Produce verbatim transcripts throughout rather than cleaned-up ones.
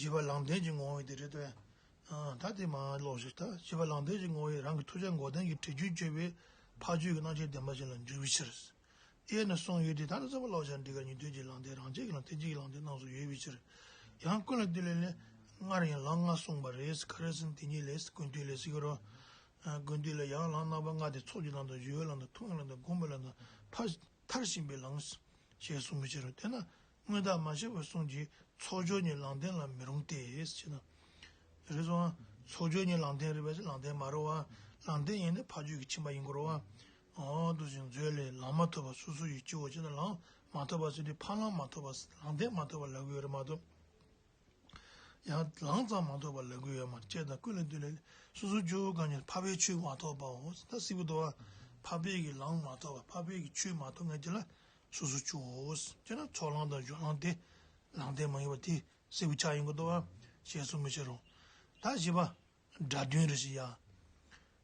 བཞི་པ་ལམ་བདེན་གྱི་ངོ་བོ་དེ་རེད་དོ། ཨ། ད་དེ་མ་ཀློག་ཞིག་ད་བཞི་པ་ལམ་བདེན་གྱི་ངོ་བོ་རང་གི་ཐུགས་རྗེ་མགོ་ལྡན་གྱི་དྲི་རྒྱུན་གཅོད་པའི་ཕ་རྒྱུད་ཀྱི་རྣམ་མཁྱེན་བདེན་པ་ཞིག་ལ་འགྱུར་བའི་ཕྱིར། ཨེ་ནི་གསུངས་ཡོད་དེ། ད་ནི་རྩོད་པ་ཀློག་བྱ་འདི་ག་ཉིད་དོན་གྱི་ལམ་བདེན་རང་རྒྱལ་གྱི་ལམ་ཐེག་ཆེན་གྱི་ལམ་བདེན་རྣམས་སུ་ཡོད་པའི་ཕྱིར། ཡང་ཀུན་ལ་བདེ་ལེགས་ལས་སྔར་ཡང་ལམ་ལྔ་གསུངས་པ་རེད། ག་རེ་ཟེར་ན་དེ་ཉིད་ལས་ཀུན་བཏུས་ལས་ཟེར་གྱི་རོ། ཀུན་བཏུས་ལས་ཡང་ལམ་རྣམ་པ་ལྔ་སྟེ་ཚོགས་ཀྱི་ལམ་དང་སྦྱོར་བའི་ལམ་དང་མཐོང་བའི་ལམ་དང་སྒོམ་པའི་ལམ་དང་མཐར་མཐར་ཕྱིན་པའི་ལམ། ཞེས་གསུངས་པའི་ཕྱིར་རོ། དེས་ན་དངོས་བདག་མ་ཤེས་པར་གསུངས་ཀྱི་ཚོགས་སྦྱོར་ཉིད་ལམ་བདེན་ལ་མི་རུང་སྟེ། ཞེ་ན། རེད་སོང་། ཚོགས་སྦྱོར་ཉིད་ལམ་བདེན་རེད་པས་ལམ་བདེན་མ་རེད་བ། ལམ་བདེན་ཡིན་ན་ཕ་རྒྱུད་ཀྱི་ཁྱིམ་པ་ཡིན་དགོས་རེད་བ། འོ་འདུག་ཅིང་མཛོད་ལས་ལམ་མ་ཐོབ་པ་སོ་སོ་ཡི་སྐྱེ་བོ་ཅེ་ན་ལམ་མ་ཐོབ་པ་ཟེར་དུས་ཕ་ལམ་མ་ཐོབ་པ་ལམ་བདེན་མ་ཐོབ་པ་ལབ་ཀྱི་ཡོད་རེད་མ་གཏོགས། ཡང་ལམ་ཙམ་མ་ཐོབ་པ་ལབ་ཀྱི་ཡོད་མ་རེད། ཅེས་དང་ཀུན་ལ་འདུལ་ལས་སོ་སོ་སྐྱེ་བོ་གང་ཉིད་འཕགས་པའི་ཆོས་མ་ཐོབ་པའོ། ད་སྲིད་པ་དོ་བ། འཕགས་པའི་གི་ལམ་མ་ཐོབ་པ་འཕགས་པའི་གི་ཆོས་མ་ཐོབ་མཁན་དེ་ལ་སོ་སོ་སྐྱེ་བོ། ཅེ་ན་ཚོགས་ལམ་དང་སྦྱོར་ལམ་དེ་ལམ་བདེན་མ་ཡིན་པ་དེ་སྲིད་པ་ཆགས་ཡིན་དགོས་དོ་བ། ཞེས་གསུངས་པའི་ཕྱིར་རོ། ད་བཞི་པ། སྒྲ་དོན་རེ་ཞིག་ཡ།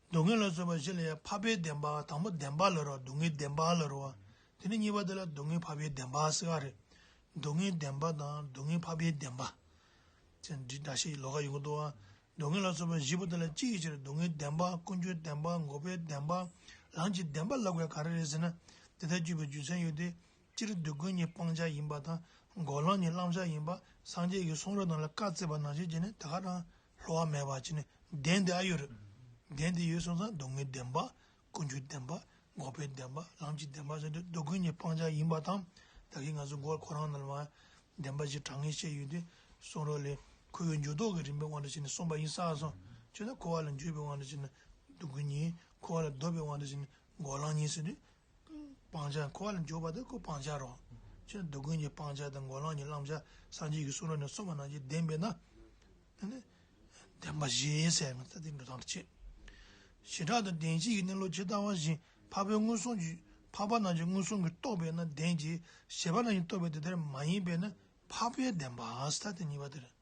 སྡུག་བསྔལ་ལ་སོགས་པ་བཞི་ལ་ཡང་འཕགས་པའི་བདེན་པ་དང་པོ་བདེན་པ་ལ་རོ། སྡུག་བསྔལ་བདེན་པ་ལ་རོ། དེ་ནས་གཉིས་པ་དེ་ལ་སྡུག་བསྔལ་འཕགས་པའི་བདེན་པ་ཟེར་བ་རེད། སྡུག་བསྔལ་བདེན་པ་དང་སྡུག་བསྔལ་འཕགས་པའི་བདེན་པ། ཅེས་འདི་འདྲ་ཞིག་ལོགས་ཀ་ཡོང་གི་འདུག་ཨ། སྡུག་བསྔལ་ལ་སོགས་པ་བཞི་པོ་དེ་ལ་གཅིག་གི་ཕྱིར་སྡུག་བསྔལ་བདེན་པ་ཀུན་འབྱུང་བདེན་པ་འགོག་པའི་བདེན་པ་ལམ་གྱི་བདེན་པ་ལབ་དགོས་ག་རེ་རེད་ཟེར་ན། དེ་ལྟར་གྱུར་པའི་རྒྱུ་མཚན་ཡོད་དེ། སྤྱིར་སྡུག་ཀུན་གཉིས་སྤང་བྱ་ཡིན་པ་དང་འགོག་ལམ་གཉིས་བླང་བྱ་ཡིན་པ་སངས་རྒྱས་ཀྱི་གསུང་རབ་ནང་ལ་བཀའ་སྩལ་པ་ནང་བཞིན་བྱས་ནས་ད་ག་རང་བསླུ་བ་མེད་པ་བྱས་ནས་བདེན་དེ་ཨ་ཡོད་རེད། བདེན་དེ་ཡོད་སོང་ཙང་སྡུག་བསྔལ་བདེན་པ། ཀུན་འབྱུང་བདེན་པ། འགོག་པའི་བདེན་པ། ལམ་གྱི་བདེན་པ་ཟེར་དུས་སྡུག་ཀུན་གཉིས་སྤང་བྱ་ཡིན་པ་དང་། ད་གིན་ང་ཚོ་འགོ་ཁོ་རང་ནང་ལ་མ་བདེན་པ་བཞི་དྲང་ངེས་བཤད་ཡོད་དུས་གསུང་རབ་ལས་འཁོར་བའི་འགྱུར་ལྡོག་གི་རིམ་པའི་དབང་དུ་བྱས་ནས་གསུངས་པ་ཡིན་ས་སོང་། བྱས་ན་འཁོར་བ་ལ་འཇུག་པའི་དབང་དུ་བྱས་ནས་སྡུག་ཀུན་གཉིས། འཁོར་བ་ལས་ལྡོག་པའི་དབང་དུ་བྱས་ནས་འགོག་ལམ་གཉིས་ཟེར་དུས། སྤང་བྱ་འཁོར་བ་ལས་འཇུག་པ་དེ་ཁོ་སྤང་བྱ་རོ། ཁྱོད་སྡུག་ཀུན་གྱི་སྤང་བྱ་དང་འགོག་ལམ་གྱི་བླང་བྱ་སངས་རྒྱས་ཀྱི་གསུང་རབ་ནས་གསུངས་པ་ནང་བཞིན་བདེན་པས་ན། ཨ་ནི། བདེན་པ་བཞི་ཟེར་ནས་ད་དེ་འགྲོ་སྟངས་དེ་བྱེད། བྱེ་བྲག་ཏུ་བདེན་བཞི་ཡི་གནས་ལུགས་ཇི་ལྟ་བ་བཞིན་འཕགས་པའི་མངོན་སུམ་གྱི་འཕགས་པ་རྣམས་ཀྱི་མངོན་སུམ་གྱིས་རྟོགས་པས་ན་བདེན་གྱི། བྱས་པ་རྣམས་ཀྱིས་རྟོགས་པའི་དེ་ལྟར་མ་ཡིན་པས་ན་འཕགས་པའི་བདེན་པ་ཟེར་ད་དེ་གཉིས་པ་དེ་རེད།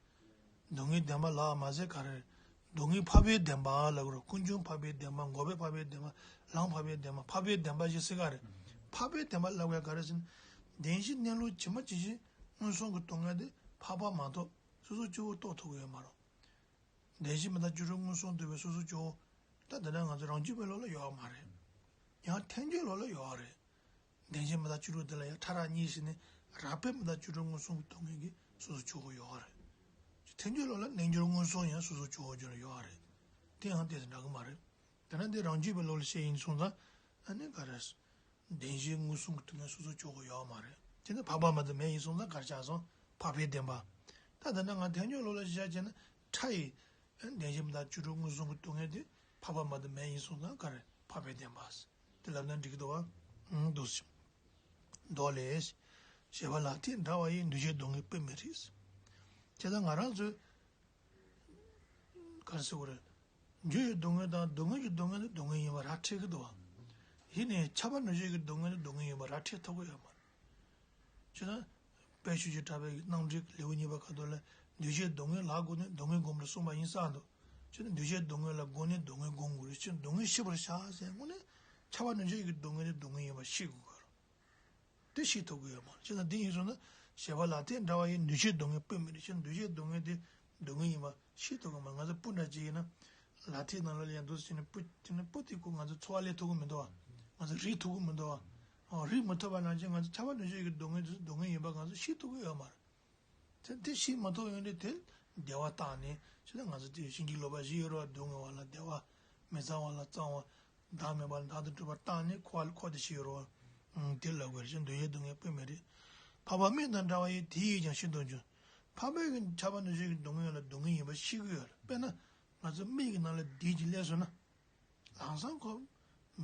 སྡུག་བསྔལ་བདེན་པ་ལ་མ་ཟད་ག་རེ། སྡུག་བསྔལ་འཕགས་པའི་བདེན་པ་ལ་གོ་རོ། ཀུན་འབྱུང་འཕགས་པའི་བདེན་པ། འགོག་པའི་འཕགས་པའི་བདེན་པ། ལམ་འཕགས་པའི་བདེན་པ། འཕགས་པའི་བདེན་པ་ཞེས་ཟེར་ག་རེ། འཕགས་པའི་བདེན་པ་ལབ་དགོས་ག་རེ་ཟེར་ན། བདེན་བཞིའི་གནས་ལུགས་ཇི་མ་ཇི་བཞིན་མངོན་སུམ་གྱིས་རྟོགས་མཁན་དེ་འཕགས་པ་མ་གཏོགས་སོ་སོ་སྐྱེ་བོ་རྟོགས་ཐུབ་ཀྱི་ཡོད་མ་རེད། བདེན་བཞི་མི་རྟག་བཅུ་དྲུག་མངོན་སུམ་རྟོགས་པའི་སོ་སོ་སྐྱེ་བོ། ད་དེ་འདྲ་ང་ཚོ་རང་རྒྱུད་པའི་ལུགས་ལ་ཡོད་མ་རེད། ཡང་ཐལ་འགྱུར་ལུགས་ལ་ཡོད་རེད། བདེན་བཞི་མི་རྟག་བཅུ་དྲུག་དེ་ལ་ཡང་ཕྲ་རགས་གཉིས་ཟེར་ནས་རགས་པའི་མི་རྟག་བཅུ་དྲུག་མངོན་སུམ་གྱིས་རྟོགས་མཁན་གྱི་སོ་སོ་སྐྱེ་བོ་ཡོད་རེད། ཐལ་འགྱུར་ལུགས་ལ་རྣལ་འབྱོར་མངོན་སུམ་ཡང་སོ་སོ་སྐྱེ་བོ་སྦྱོར་ཡོད་རེད། དེ་ཡང་ཏོག་ཙམ་འདྲ་གི་མ་རེད། དེ་ན་འདི་རང་རྒྱུད་པའི་ལུགས་ལ་བཤད་ཡིན་སོང་ཙང་། ཨ་ནི་ག་རེ། བདེན་བཞི་མངོན་སུམ་གྱིས་རྟོགས་མཁན་སོ་སོ་སྐྱེ་བོ་ཡོད་མ་རེད། དེ་ནི་འཕགས་པ་མ་གཏོགས་མེད་ཡིན་སོང་ཙང་ག་རེ་ཆགས་སོང་། འཕགས་པའི་བདེན་པ། ད་དེ་ན་ང་ཐལ་འགྱུར་ལུགས་ལ་བཤད་བྱས་ན་ཕྲ་ཡི། བདེན་བཞི་མི་རྟག་བཅུ་དྲུག་མངོན་སུམ་གྱིས་རྟོགས་མཁན་དེ་འཕགས་པ་མ་གཏོགས་མེད་ཡིན་སོང་ཙང་ག་རེ་འཕགས་པའི་བདེན་པ། དེ་ལབ་ན་འགྲིག་གི་འདུག་བ། ཨང་འདུག་སེ། མདོ་ལས། བྱས་པ་ལག་མཐིལ་འདྲ་བ་ཡིས་འདུ་བྱེད་སྡུག་བསྔལ་སྤེལ་མི་རིགས། བྱས་ཙང་ང་རང་ཚོས། ག་རེ་ཟེར་དགོས་རེད། འགྱུར་བའི་སྡུག་བསྔལ་དང་སྡུག་བསྔལ་གྱི་སྡུག་བསྔལ་ནི་སྡུག་བསྔལ་ཡིན་པ་ར་འཕྲོད་ཀྱི་འདུག་བ། ཡིན་ནའི་ཁྱབ་པ་ནུས་ཤུགས་ཀྱི་སྡུག་བསྔལ་ནི་སྡུག་བསྔལ་ཡིན་པ་ར་འཕྲོད་ཐུབ་ཀྱི་ཡོད་མ་རེད། བྱས་ཙང་། དཔལ་ཆོས་ཀྱི་གྲགས་པའི་རྣམ་འགྲེལ་ལེའུ་གཉིས་པ་ཁ་ཐོག་ལ་འདུ་བྱེད་སྡུག་བསྔལ་ལ་དགོངས་ནས་སྡུག་བསྔལ་བསྒོམ་རེ་གསུངས་པ་ཡིན་ས་འདུག་བྱས་ཙང་འདུ་བྱེད་སྡུག་བསྔལ་ལ་དགོངས་ནས་སྡུག་བསྔལ་བསྒོམ་དགོས་རེད། བྱས་ཙང་སྡུག་བསྔལ་ཤེས་པར་བྱ་ཟེར་དངོས་གནས་ཁྱབ་པ་ནུས་ཤུགས་ཀྱི་སྡུག་བསྔལ་ནི་སྡུག་བསྔལ་ཡིན་པ་ཤེས་དགོས་ཀྱི་རེད། དེ་ཤེས་ཐུབ་ཀྱི་ཡོད་མ་རེད། བྱས་ཙང་འདི་ཡིན་སོང་ན་བྱས་པ་ལག་མཐིལ་འདྲ་བ་ཡིས་འདུ་བྱེད་སྡུག་བསྔལ་སྤེལ་མི་རིགས་ཤིང་འདུ་བྱེད་སྡུག་བསྔལ་དེ་སྡུག་བསྔལ་ཡིན་པ་ཤེས་ཐུབ་ཀྱི་མ་རེད། ང་ཚོ་སྤུ་འདྲ་ཅིག་ཡིན་ན་ལག་མཐིལ་ནང་ལ་ཡར་འདུག་སེ་བྱས་ནས་སྤུ་དེ་ནས་སྤུ་དེ་ཁོ་ང་ཚོ་ཚོར་བ་སླེབས་ཐུབ་ཀྱི་མི་འདུག་བ། ང་ཚོ་རིག་ཐུབ་ཀྱི་མི་འདུག་བ། ཨོ་རིག་མི་ཐུབ་པ་ནང་བཞིན་ང་ཚོ་ཁྱབ་པ་ནུས་ཤུགས་ཀྱི་སྡུག་བསྔལ་དེ་ཚོ་སྡུག་བསྔལ་ཡིན་པ་ང་ཚོ་ཤེས་ཐུབ་ཀྱི་ཡོད་མ་རེད། དེ་དེ་ཤེས་མ་ཐུབ་ཡོང་དུས་དེ་བདེ་བ་བཏང་ནས་བྱས་ན་ང་ཚོ་དེ་བྱིན་གྱིས་རློབ་པ་བཞི་ཡོད་རེད་བ། སྡུག་བསྔལ་བ་ལ་བདེ་བ། མི་གཙང་བ་ལ་གཙང་བ། བདག་མེད་པ་ལ་བདག་ཏུ་གྲུབ་པ་བཏང་ནས་འཁོར་བ་ལ་འཁོར་དེ་ཤི་ཡོད་རེད་བ། དེ་ལབ་དགོས་རེད། འདུ་བྱེད་སྡུག་བསྔལ་སྤེལ་མི་རིགས། འཕགས་པ་མིག་དང་འདྲ་བ་ཡིས་དེ་ཡིས་ཀྱང་ཤིན་ཏུ་འབྱུང་། འཕགས་པའི་གི་ཁྱབ་པ་ནུས་ཤུགས་ཀྱི་སྡུག་བསྔལ་ལ་སྡུག་བསྔལ་ཡིན་པ་ཤེས་ཀྱི་ཡོད་རེད། དཔེར་ན་ང་ཚོ་མིག་གི་ནང་ལ་བདེ་སྐྱིད་སླེབས་སོང་ན། ལམ་སང་ཁོ་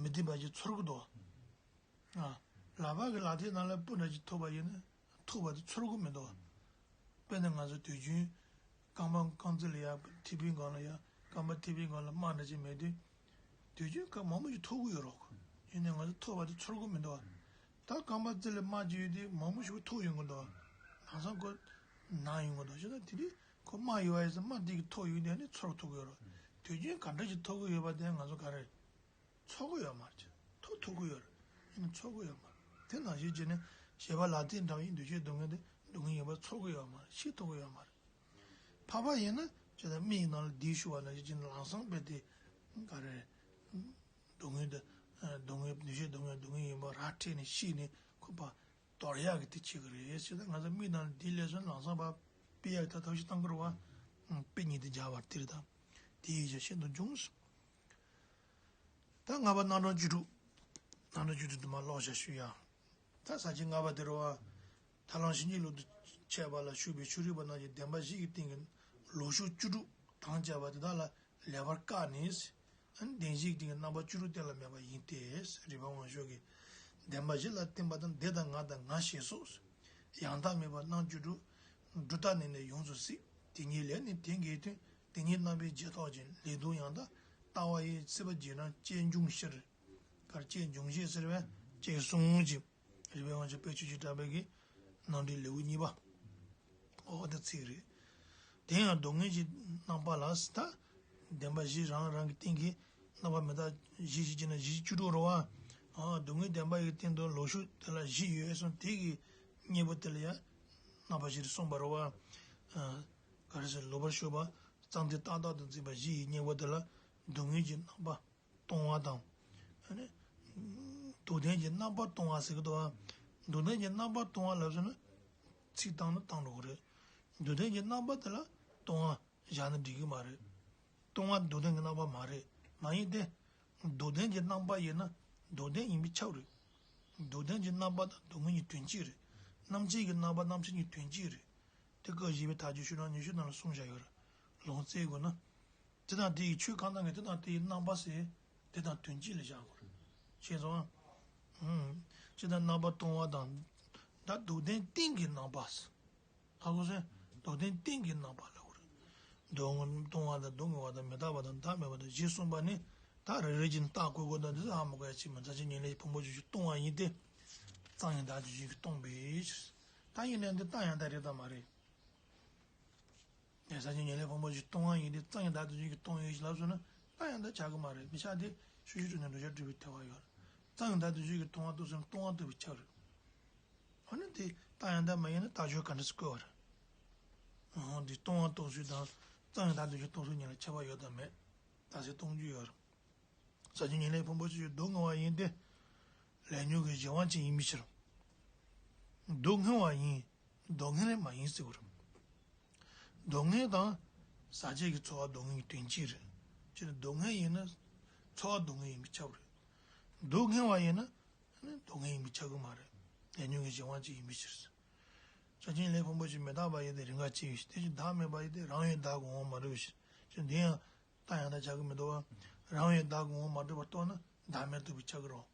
མི་བདེ་བ་ཞིག་ཚོར་གི་འདུག་བ། ཨ། ལག་པ་གི་ལག་མཐིལ་ནང་ལ་སྤུ་འདྲ་ཅིག་ཐུག་པ་ཡིན་ན་ཐུག་པ་དེ་ཚོར་གི་མི་འདུག་བ། དཔེར་ན་ང་ཚོ་དུས་རྒྱུན་རྐང་པ་རྐང་རྩེ་ལ་ཡ་མཐེ་བོའི་སྒང་ལ་ཡ་རྐང་པ་མཐེ་བོའི་སྒང་ལ་རྨ་འདྲ་ཅིག་མེད་དུས། དུས་རྒྱུན་རྐང་མང་པོ་ཞིག་ཐུག་གི་ཡོད་རོགས། ཡིན་ནའི་ང་ཚོ་ཐུག་པ་དེ་ཚོར་གི་མི་འདུག་བ། ད་རྐང་པ་རྩེ་ལ་རྨ་ཅིག་ཡོད་དུས་མང་པོ་ཞིག་ཐུག་ཡོང་གི་འདུག་བ། ལམ་སང་ཁོ་ན་ཡོང་གི་འདུག་བྱས་ཙང་དེ་དུས་ཁོ་རྨ་ཡོད་པ་ཡིན་ཙང་རྨ་དེ་གིས་ཐུག་ཡོང་དུས་ནི་ཚོར་ཐུབ་གི་ཡོད་རོགས། དུས་རྒྱུན་ག་འདྲ་ཞིག་ཐུག་གི་ཡོད་པ་དེ་ང་ཚོ་ག་རེ། ཚོར་གི་ཡོད་མ་རེད། ཐུག་ཐུབ་གི་ཡོད་རེད། ཡིན་ནའི་ཚོར་གི་ཡོད་མ་རེད། དེ་ནང་བཞིན་བྱས་ནས་བྱས་པ་ལག་མཐིལ་འདྲ་བ་ཡིས་འདུ་བྱེད་སྡུག་བསྔལ་དེ་སྡུག་བསྔལ་ཡིན་པ་ཚོར་གི་ཡོད་མ་རེད། ཤེས་ཐུབ་གི་ཡོད་མ་རེད། ཐར་པ་ཡིན་ན་ཅི་ལྟར་མིག་ནང་ལ་བསྡུས་ཞུ་བ་ནང་བཞིན་ཅིག་ལམ་སང་རྦད་དེ་ག་རེ། སྡུག་བསྔལ་དེ། སྡུག་བསྔལ་འདུ་བྱེད་སྡུག་བསྔལ་སྡུག་བསྔལ་ཡིན་པ་ར་སྤྲད་ནས་ཤེས་ནས་ཁོ་པ་དོར་ཡག་གི་དེ་བྱེད་ཀྱི་རེད་ཟེར། ད་ང་ཚོ་མིག་ནང་ལ་བསྡུས་ལས་སོང་ལམ་སང་པ་དཔེ་ཡག་ད་ཐབས་ཤེས་གཏང་དགོས་རེད་བ། དཔེ་ཉིད་དེ་སྦྱར་བ་དེ་རེད་ད། དེ་ཡིས་ཀྱང་ཤིན་ཏུ་འབྱུང་། ད་ལྔ་པ་རྣམ་གྲངས་བཅུ་དྲུག་རྣམ་གྲངས་བཅུ་དྲུག་དུ་མ་ཀློག་བྱ་ཞུ་ཡ། ད་ས་བཅད་ལྔ་པ་དེ་རུ་བ། ཐར་ལམ་བཤེས་གཉེན་ལུགས་དང་འཆད་པ་ལ་ཞུགས་པའི་ཕྱོགས་རིས་པ་རྣམས་ཀྱིས་བདེན་པ་བཞི་གི་སྟེང་གི་ལོག་ཕྱོགས་བཅུ་དྲུག་དམ་བཅའ་བ་དེ་དག་ལ་ལེགས་པར་བཀག་ནས། བདེན་བཞིའི་སྟེང་གི་རྣམ་པ་བཅུ་དྲུག་གཏན་ལ་མེད་པ་ཡིན་ཏེ། རིགས་པ་དབང་ཕྱུག་གིས་བདེན་པ་བཞི་ལ་བརྟེན་པ་དང་འདི་དང་ང་དང་ང་ཞེས་སོགས། ཡང་དག་མེད་པ་རྣམ་བཅུ་དྲུག་སྒྲུབ་རྟགས་ནི་ནི་ཡོངས་སུ་གཟིགས། དེ་ཉིད་ལས་ནི་དེ་འགལ་དོན། དེ་ཉིད་རྣམ་པའི་རྗེས་ཐོགས་ཅན། ལེགས་ལྡོག་ཡང་དག་ལྟ་བ་ཡི། སྲིད་པ་རྗེས་འབྲང་བཅས་འབྱུང་ཕྱིར། གར་བཅས་འབྱུང་བཞི་ཟེར་བས་བཅས་གསུངས་ཀྱི། རིགས་པའི་དབང་ཕྱུག་དཔལ་ཆོས་ཀྱི་གྲགས་པའི་གི་རྣམ་འགྲེལ་ལེའུ་གཉིས་པ། འོ་དེ་ཚིག་རེད། དེ་ཡང་སྡུག་བསྔལ་གྱི་རྣམ་པ་ལ་ཟེར་ད། བདེན་པ་བཞི་རང་རང་གི་སྟེང་གི་རྣམ་པ་མི་རྟག་བཞི་ཞིག་བྱས་ན་བཞི་བཅུ་དྲུག་རེད་བ། ཨ་སྡུག་བསྔལ་བདེན་པ་ཡི་སྟེང་དུ་ལོག་ཕྱོགས་དེ་ལ་བཞི་ཡོད་གསུངས། དེ་གི་གཉེན་པོ་དེ་ལ་ཡང་རྣམ་པ་བཞི་རེ་གསུངས་པ་རེད་བ། ཨ་ག་རེ་ཟེར་ལོག་པར་ཕྱོགས་པ་ཙམ་དེ་རྟག་བདག་ཏུ་འཛིན་པ་བཞི་ཡི་གཉེན་པོ་དེ་ལ་སྡུག་བསྔལ་གྱི་རྣམ་པ། སྟོང་བ་དང་། ཨ་ནི། སྡུག་བདེན་གྱི་རྣམ་པར་སྟོང་བ་ཟེར་གི་འདུག་བ། སྡུག་བདེན་གྱི་རྣམ་པར་སྟོང་བ་ལབ་སོང་ན། ཚིག་བཏང་ན་བཏང་འགྲོ་གི་རེད། སྡུག་བདེན་གྱི་རྣམ་པ་དེ་ལ་སྟོང་བ་བཞག་ན་འགྲིག་གི་མ་རེད། སྟོང་བ་སྡུག་བདེན་གྱི་རྣམ་པ་མ་རེད། མ་ཡིན་ཏེ། སྡུག་བདེན་གྱི་རྣམ་པ་ཡིན་ན་སྡུག་བདེན་ཡིན་པས་ཁྱབ་རེད། སྡུག་བདེན་གྱི་རྣམ་པ་དང་སྡུག་བསྔལ་གཉིས་དོན་གཅིག་རེད། རྣམ་བཅད་ཀྱི་རྣམ་པ་རྣམ་བཅད་གཉིས་དོན་གཅིག་རེད། དེ་སྐབས་བཞི་པའི་མཐའ་དཔྱོད་ཤུགས་དྲག་ཉི་ཤུ་ནང་ལ་གསུངས་བཞག་ཡོད་རེད། ལུང་བཙལ་དགོས་ན། དེ་དང་དེ་ཡི་ཆོས་གང་དང་གི་དེ་དང་དེ་ཡི་རྣམ་པ་ཟེར། དེ་དང་དོན་གཅིག་ལ་བཞག་དགོས་རེད། ཤེས་སོང་ཨ། ཨུམ། ཅི་ལྟར་རྣམ་པར་སྟོང་བ་དང་། ད་སྡུག་བདེན་སྟེང་གི་རྣམ་པ་ཟེར། ཧ་གོ་སོང་། སྡུག་བདེན་སྟེང་གི་རྣམ་པ་ལབ་དགོས་རེད། སྡུག་བསྔལ་སྟོང་བ་དང་སྡུག་བསྔལ་བ་དང་མི་རྟག་པ་དང་བདག་མེད་པ་དང་བཞི་གསུངས་པ་ནི་ད་རེ་རེ་བཞིན་བརྟག་དགོས་དགོས་དང་འདི་ཚོ་ཧ་མ་གོ་ཡ་ཅིག་མ་རྩ་ཆེན་ཉེར་ལྔའི་ཕུང་པོ་བཅུ་བཞི་སྟོང་བ་ཡིན་ཏེ། རྩ་བ་ཉིད་བདག་ཏུ་འཛིན་གྱིས་སྟོང་པའི་ཕྱིར། ད་ཡིན་ནའང་འདི་རྟགས་ཡང་དག་རེད་དམ་མ་རེད། ཡ་ས་ཆེན་ཉེར་ལྔའི་ཕུང་པོ་བཅུ་བཞི་སྟོང་བ་ཡིན་ཏེ་རྩ་བ་ཉིད་བདག་ཏུ་འཛིན་གྱིས་སྟོང་ཡོད་ཅེས་ལབ་སོང་ན་རྟགས་ཡང་དག་ཆགས་ཀྱི་མ་རེད། མི་ཆགས་ཏེ་ཤུ་ཤུ་རུ་ནས་འགྲོ་བྱ་སྒྲུབ་པའི་ཐལ་བ་ཡོད་རེད། རྩ་བ་ཉིད་བདག་ཏུ་འཛིན་གྱིས་སྟོང་བ་རྟོགས་ཚུལ་སྟོང་བ་རྟོགས་པའི་ཆ་རེད། འོ་ན་དེ་རྟགས་ཡང་དག་མ་ཡིན་ན་རྟགས་ཆོས་ག་འདྲ་སེ་བཀོད་པ་རེད། འོ་འདི་སྟོང་བ་རྟོགས་ཚུལ་དང་རྩ་བ་ཉིད་བདག་ཏུ་འཛིན་གྱིས་སྟོང་ཚུལ་གཉིས་ལ་ཁྱད་པར་ཡོད་དམ་མེད། རྟགས་གསལ་གཏོང་རྒྱུ་ཡོད་རེད། ས་ཆེན་ཉེར་ལྔའི་ཕུང་པོ་བཅུ་བཞི་སྡུག་བསྔལ་བ་ཡིན་ཏེ། ལས་ཉོན་གྱི་གཞན་དབང་ཅན་ཡིན་པའི་ཕྱིར། སྡུག་བསྔལ་བ་ཡིན། སྡུག་བསྔལ་མ་ཡིན་ཟེར་བ་རེད། སྡུག་བསྔལ་དང་། ཟག་བཅས་ཀྱི་ཚོར་བ་སྡུག་བསྔལ་གྱི་དོན་གཅིག་རེད། ཅི་ནས་སྡུག་བསྔལ་ཡིན་ན། ཚོར་བ་སྡུག་བསྔལ་ཡིན་པས་ཁྱབ་རེད། སྡུག་བསྔལ་བ་ཡིན་ན། སྡུག་བསྔལ་ཡིན་པས་ཁྱབ་ཀྱི་མ་རེད། ལས་ཉོན་གྱི་གཞན་དབང་ཅན་ཡིན་པའི་ཕྱིར། ས་ཆེན་ཉེར་ལྔའི་ཕུང་པོ་བཅུ་བཞི་མི་རྟག་པ་ཡིན་ཏེ་རིགས་ངན་བཅས་ཡོད་ཅིང་དེ་བཞིན་བདག་མེད་པ་ཡིན་ཏེ་རང་བས་བདག་གི་ངོ་བོ་མ་གྲུབ་པའི་ཕྱིར། ཅི་འདི་ཡང་། རྟགས་ཡང་དག་ཆགས་ཀྱི་མི་འདུག་བ། རང་བས་བདག་གི་ངོ་བོ་མ་གྲུབ་པ་རྟོགས་ན་བདག་མེད་རྟོགས་པས་ཁྱབ་ཀྱི་རེད།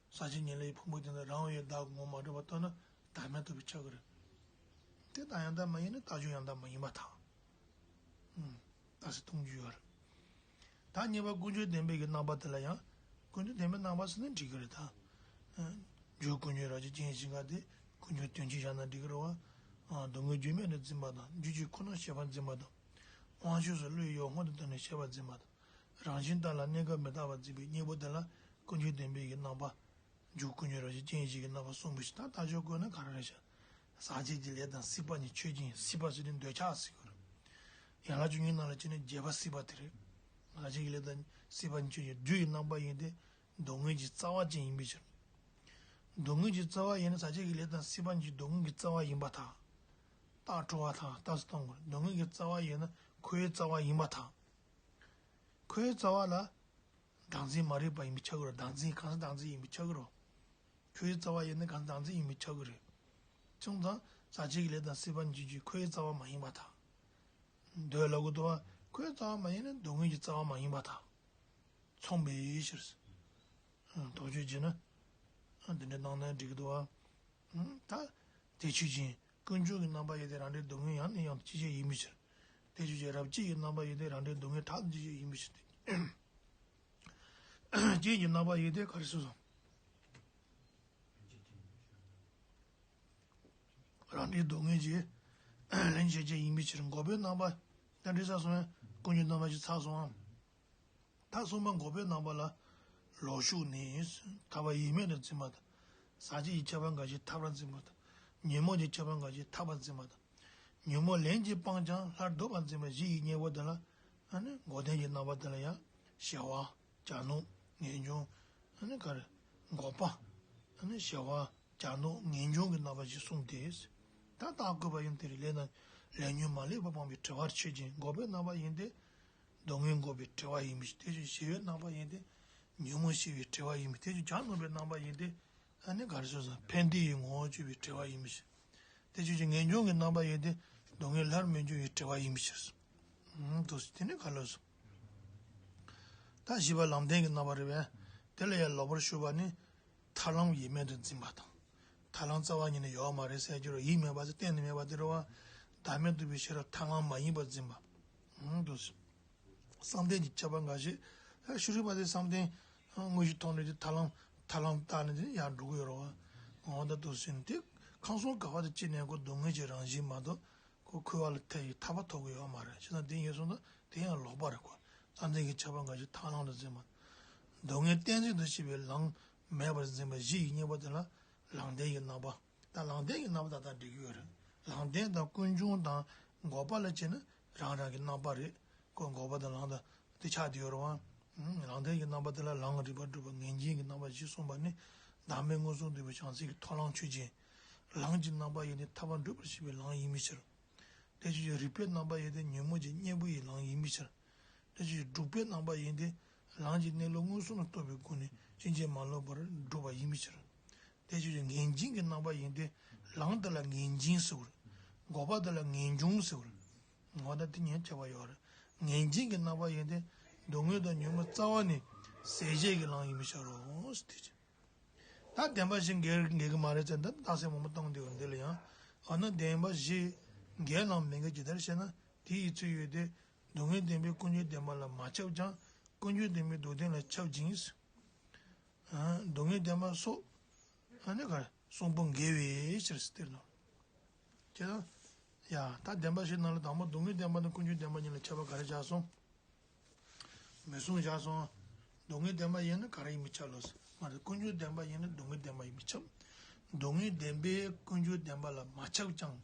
ས་ཆེན་ཉེར་ལྔའི་ཕུང་པོ་དེ་ནི་རང་བས་བདག་གི་ངོ་བོ་མ་གྲུབ་པ་རྟོགས་ན་བདག་མེད་རྟོགས་པས་ཁྱབ་ཀྱི་རེད། དེ་རྟགས་ཡང་དག་མ་ཡིན་ན་རྟགས་ཆོས་ཡང་དག་མ་ཡིན་པར་ཐལ། ཨུམ། རྟགས་གསལ་གཏོང་རྒྱུ་ཡོད་རེད། ད་གཉིས་པ་ཀུན་འབྱུང་བདེན་པའི་གི་རྣམ་པ་དེ་ལ་ཡང་། ཀུན་འབྱུང་བདེན་པའི་རྣམ་པ་ཟེར་ན་འགྲིག་གི་རེད་ད། འཇུག་ཀུན་འབྱུང་རབ་བྱེད་རྐྱེན་བཞི་འགའ་སྟེ་ཀུན་འབྱུང་དོན་གཅིག་བཞག་ན་འགྲིག་གི་རེད་བ། སྡུག་བསྔལ་རྒྱུ་མེད་དུ་འཛིན་པ་དང་རྒྱུ་གཅིག་ཁོ་ནར་བྱེད་པར་འཛིན་པ་དང་། དབང་ཕྱུག་སོགས་བློ་ཡི་ཡུལ་སྔོན་དུ་བཏང་ནས་བྱེད་པར་འཛིན་པ་དང་། རང་བཞིན་ལྟར་ལ་གནས་སྐབས་མི་རྟག་པར་འཛིན་པའི་གཉེན་པོ་དེ་ལ་ཀུན་འབྱུང་བདེན་པའི་གི་རྣམ་པ། འཇུག་ཀུན་འབྱུང་རབ་བྱེད་རྐྱེན་བཞི་གི་རྣམ་པ་གསུངས་པའི་ཕྱིར། ད་ལྟ་ཆོས་བཀོད་ན་ག་རེ་རེད་ཤག་ཟག་བཅས་ཀྱི་ལས་དང་སྲིད་པ་ཉིད་ཆོས་ཅན། སྲིད་པ་ཟེར་དུས་འདོད་ཆགས་ཟེར་དགོས་རེད། ཡན་ལག་བཅུ་གཉིས་ནང་ལ་བྱས་ན་རྒྱས་པ་སྲིད་པ་དེ་རེད། ཟག་བཅས་ཀྱི་ལས་དང་སྲིད་པ་ཉིད་ཆོས་ཅན། རྒྱུ་ཡི་རྣམ་པ་ཡིན་ཏེ། སྡུག་བསྔལ་གྱི་རྩ་བ་ཅན་ཡིན་པའི་ཕྱིར། སྡུག་བསྔལ་གྱི་རྩ་བ་ཡིན་ན་ཟག་བཅས་ཀྱི་ལས་དང་སྲིད་པ་ཉིད་སྡུག་བསྔལ་གྱི་རྩ་བ་ཡིན་པར་ཐལ། རྟགས་འཕྲོ་བར་ཐལ། རྟགས་གསལ་གཏོང་དགོས་རེད། སྡུག་བསྔལ་གྱི་རྩ་བ་ཡིན་ན་ཁོའི་རྩ་བ་ཡིན་པར་ཐལ། ཁོའི་རྩ་བ་ལ། བདག་འཛིན་མ་རིག་པ་ཡིན་པས་ཁྱབ་ཀྱི་རེད། བདག་འཛིན་གང་ཟག་བདག་འཛིན་ཡིན་པས་ཁྱབ་ཀྱི་རེད། ཁོའི་རྩ་བ་ཡིན་ན་གང་ཟག་བདག་འཛིན་ཡིན་པས་ཁྱབ་ཀྱི་རེད། བྱུང་ཙང་ཟག་བཅས་ཀྱི་ལས་དང་སྲིད་པ་ཉིད་ཀྱིས་ཁོའི་རྩ་བ་མ་ཡིན་པར་ཐལ། འདོད་ལ་གོ་དོ་བ་ཁོའི་རྩ་བ་མ་ཡིན་ན་སྡུག་བསྔལ་གྱི་རྩ་བ་མ་ཡིན་པར་ཐལ། མཚུངས་པའི་ཕྱིར། དོགས་གཅོད་བྱས་ན། འདི་འདྲ་གནང་ན་འགྲིག་གི་འདུག་བ། ད། དེ་ཆོས་ཅན། ཀུན་འབྱུང་གི་རྣམ་པ་ཡིན་ཏེ་རང་འབྲས་སྡུག་བསྔལ་ཡང་ནས་ཡང་དུ་སྐྱེད་བྱེད་ཡིན་པའི་ཕྱིར། དེ་ཆོས་ཅན། རབ་བྱེད་ཀྱི་རྣམ་པ་ཡིན་ཏེ་རང་འབྲས་སྡུག་བསྔལ་དག་ཏུ་སྐྱེད་བྱེད་ཡིན་པའི་ཕྱིར་ཏེ། རྐྱེན་གྱི་རྣམ་པ་ཡིན་ཏེ་ག་རེ་ཟེར་སོང་། རང་འབྲས་སྡུག་བསྔལ་གྱི་ལན་བྱེད་བྱེད་ཡིན་པའི་ཕྱིར། འགོག་པའི་རྣམ་པ་ལ་འདྲི་ས་སོང་ཡང་ཀུན་འབྱུང་རྣམ་པ་ཞིག་ཚར་སོང་ངམ། ད་གསུམ་པ་འགོག་པའི་རྣམ་པ་ལ། ལོག་ཕྱོགས་ནི། ཐར་པ་ཡིན་མིན་དུ་འཛིན་པ་དང་། ཟག་བཅས་ཀྱི་ཁྱད་པར་འགའ་ཞིག་ཐར་པར་འཛིན་པ་དང་། ཉོན་མོངས་ཀྱི་ཁྱད་པར་འགའ་ཞིག་ཐར་པར་འཛིན་པ་དང་ ཉོན་མོངས་ལན་གཅིག་སྤངས་ཀྱང་སླར་ལྡོག་པར་འཛིན་པ་བཞི་ཡི་གཉེན་པོ་དེ་ལ། ཨ་ནི་འགོག་བདེན་གྱི་རྣམ་པ་དེ་ལ་ཡང་བྱ་བ། བྱ་ནོམ། ངེས་འབྱུང་། ཨ་ནི་ག་རེ། འགོག་པ། ཨ་ནི་བྱ་བ། བྱ་ནོམ། ངེས་འབྱུང་གི་རྣམ་པ་བཞི་གསུངས་ཏེ། ད་བརྟག་དགོས་པ་ཡིན་ཏེ། ལས་ན་ལས་ཉོན་མ་ལེགས་པ་སྤངས་པའི་དྲི་བར་ཆོས་ཅན། འགོག་པའི་རྣམ་པ་ཡིན་ཏེ། སྡུག་བསྔལ་འགོག་པའི་དྲི་བ་ཡིན་པའི་ཕྱིར། དེ་ཕྱིར་ཞི་བའི་རྣམ་པ་ཡིན་ཏེ། ཉོན་མོངས་ཞི་བའི་དྲི་བ་ཡིན་པའི་ཕྱིར། དེ་ཕྱིར་བྱ་ནོམ་པའི་རྣམ་པ་ཡིན་ཏེ། ཨ་ནི་ག་རེ་ཟེར་སོང་། ཕན་བདེ་ཡི་ངོ་བོ་བརྗོད་པའི་དྲི་བ་ཡིན་པའི་ཕྱིར། དེ་ཕྱིར་ངེས་འབྱུང་གི་རྣམ་པ་ཡིན་ཏེ། སྡུག་བསྔལ་སླར་མི་འབྱུང་བའི་དྲི་བ་ཡིན་པའི་ཕྱིར། ཨང་། དུ་དེ་ནི་ག་ལོས་སོ། ད་བཞི་པ་ལམ་བདེན་གྱི་རྣམ་པ་རེད་པས། དེ་ལ་ཡང་ལོག་པར་ཞུགས་པ་ནི་ཐར་ལམ་ཡིན་མིན་དུ་འཛིན་པ་དང་། ཐར་ལམ་རྩ་བ་ཉིད་ནས་ཡོད་མ་རེད་ཟེར་རྒྱུ་རེད། ཡིན་མིན་པ་ཟེར་གཏན་ནས་མེད་པ་དེ་རེད་པ། བདག་མེད་རྟོགས་པའི་ཕྱིར་ཐར་ལམ་མ་ཡིན་པར་འཛིན་པ། ཨང་། དུ། བསམ་གཏན་གྱི་ཁྱབ་པ་འགའ་ཞིག་ད་ཤེས་རིག་པ་དེ་བསམ་གཏན་དངོས་གཞི་མཐོང་ནས་དེ་ཐར་ལམ་ཐར་ལམ་བཏགས་ནས་དེ་ཡར་འགྲོ་གི་ཡོད་རེད་པ། འོ་ད་དུ་ཟིན་དེ་ཁམས་གསུམ་ག་བ་དང་གཅིག་ནས་ཁོ་སྡུག་བསྔལ་གྱི་རང་བཞིན་མ་གཏོགས་ཁོ་འཁོར་བ་ལས་ཐར་ཡི་ཐར་པ་ཐོབ་ཀྱི་ཡོད་མ་རེད། བྱས་ཙང་དེ་ཡིན་སོང་ན་དེ་ཡང་ལོག་པ་རེད། ཁོ་བསམ་གཏན་གྱི་ཁྱབ་པ་འགའ་ཞིག་ཐར་ལམ་དུ་འཛིན་པ། སྡུག་བསྔལ་གཏན་ཚིགས་སུ་བྱེད་པའི་ལམ་མེད་པར་འཛིན་པ་བཞི་ཡི་གཉེན་པོ་དེ་ལ་ལམ་བདེན་གྱི་རྣམ་པ། ད་ལམ་བདེན་གྱི་རྣམ་པ་ད་ལྟ་འགྲིག་གི་ཡོད་རེད། ལམ་བདེན་དང་ཀུན་འབྱུང་དང་འགོག་པ་ལ་བྱས་ན་རང་རང་གི་རྣམ་པ་རེད། ཁོ་འགོག་པ་དང་ལམ་དང་དེ་ཆགས་བསྡད་ཡོད་རེད་པ། ལམ་བདེན་གྱི་རྣམ་པ་དེ་ལ་ལམ་རིགས་པ་སྒྲུབ་པ་ངེས་འབྱུང་གི་རྣམ་པ་བཞི་གསུངས་པ་ནི་བདག་མེད་མངོན་སུམ་རྟོགས་པའི་བྱང་སེམས་ཀྱི་ཐོབ་ལམ་ཆོས་ཅན། ལམ་གྱི་རྣམ་པ་ཡིན་ཏེ་ཐར་པ་སྒྲུབ་པར་བྱེད་པའི་ལམ་ཡིན་པའི་ཕྱིར། དེ་ཕྱིར་རིགས་པའི་རྣམ་པ་ཡིན་ཏེ་ཉོན་མོངས་ཀྱི་གཉེན་པོ་ཡི་ལམ་ཡིན་པའི་ཕྱིར། དེ་ཕྱིར་སྒྲུབ་པའི་རྣམ་པ་ཡིན་ཏེ་ལམ་གྱི་གནས་ལུགས་མངོན་སུམ་དུ་རྟོགས་པའི་སྒོ་ནས་ཕྱིན་ཆད་མ་ལོག་པར་སྒྲུབ་པ་ཡིན་པའི་ཕྱིར། དེ་ཕྱིར་ངེས་འབྱུང་གི་རྣམ་པ་ཡིན་ཏེ་ལམ་དེ་ལ་ངེས་འབྱུང་ཟེར་བ་རེད། འགོག་པ་དེ་ལ་ངེས་འབྱུང་ཟེར་བ་རེད། འོ་ད་དེ་གཉིས་ཁྱད་པར་ཡོད་རེད། ངེས་འབྱུང་གི་རྣམ་པ་ཡིན་ཏེ་སྡུག་བསྔལ་དང་ཉོན་མོངས་རྩ་བ་ནས་ཟད་བྱེད་ཀྱི་ལམ་ཡིན་པའི་ཕྱིར་རོ། དེ་ཕྱིར། ད་བདེན་པ་བཞི་འགལ་འགལ་གྱི་མ་རེད་ཟེར་ན་ད་རྟགས་གསལ་མང་པོ་བཏང་བསྡད་ཡོད་འདི་ལ་ཡང་། འོ་ན་བདེན་པ་བཞི་འགལ་ལམ་མི་འགལ་ཇི་ལྟར་ཞེ་ན། དེ་ཡི་ཚུལ་ཡོད་དེ། སྡུག་བསྔལ་བདེན་པས་ཀུན་འབྱུང་བདེན་པ་ལ་མ་ཁྱབ་ཀྱང་། ཀུན་འབྱུང་བདེན་པས་སྡུག་བདེན་ལ་ཁྱབ་ཅིང་། སྡུག་བསྔལ་བདེན་པ་སོགས། ཨ་ནི་ག་རེ་གསུམ་པོ་འགལ་བའི་ཕྱིར་ཟེར་ནོ། ཁྱེད་ད། ཡ། ད་བདེན་པ་བཞི་ནང་ལ་དང་པོ་སྡུག་བསྔལ་བདེན་པ་དང་ཀུན་འབྱུང་བདེན་པ་གཉིས་ལ་ཁྱབ་པ་ག་རེ་བཞག་སོང་། མུ་གསུམ་བཞག་སོང་། སྡུག་བསྔལ་བདེན་པ་ཡིན་ན་ག་རེ་ཡིན་པས་ཁྱབ་ལོ། མ་རེད། ཀུན་འབྱུང་བདེན་པ་ཡིན་ན་སྡུག་བསྔལ་བདེན་པ་ཡིན་པས་ཁྱབ། སྡུག་བསྔལ་བདེན་པས་ཀུན་འབྱུང་བདེན་པ་ལ་མ་ཁྱབ་ཀྱང་།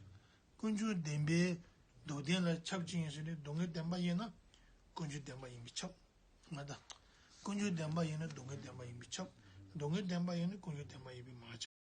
ཀུན་འབྱུང་བདེན་པས་སྡུག་བདེན་ལ་ཁྱབ་ཅིང་ཟེར་ནས་སྡུག་བསྔལ་བདེན་པ་ཡིན་ན་ཀུན་འབྱུང་བདེན་པ་ཡིན་པས་ཁྱབ། ང་ད། ཀུན་འབྱུང་བདེན་པ་ཡིན་ན་སྡུག་བསྔལ་བདེན་པ་ཡིན་པས་ཁྱབ། སྡུག་བསྔལ་བདེན་པ་ཡིན་ན་ཀུན་འབྱུང་བདེན་པ་ཡིན་པས་མ་ཁྱབ།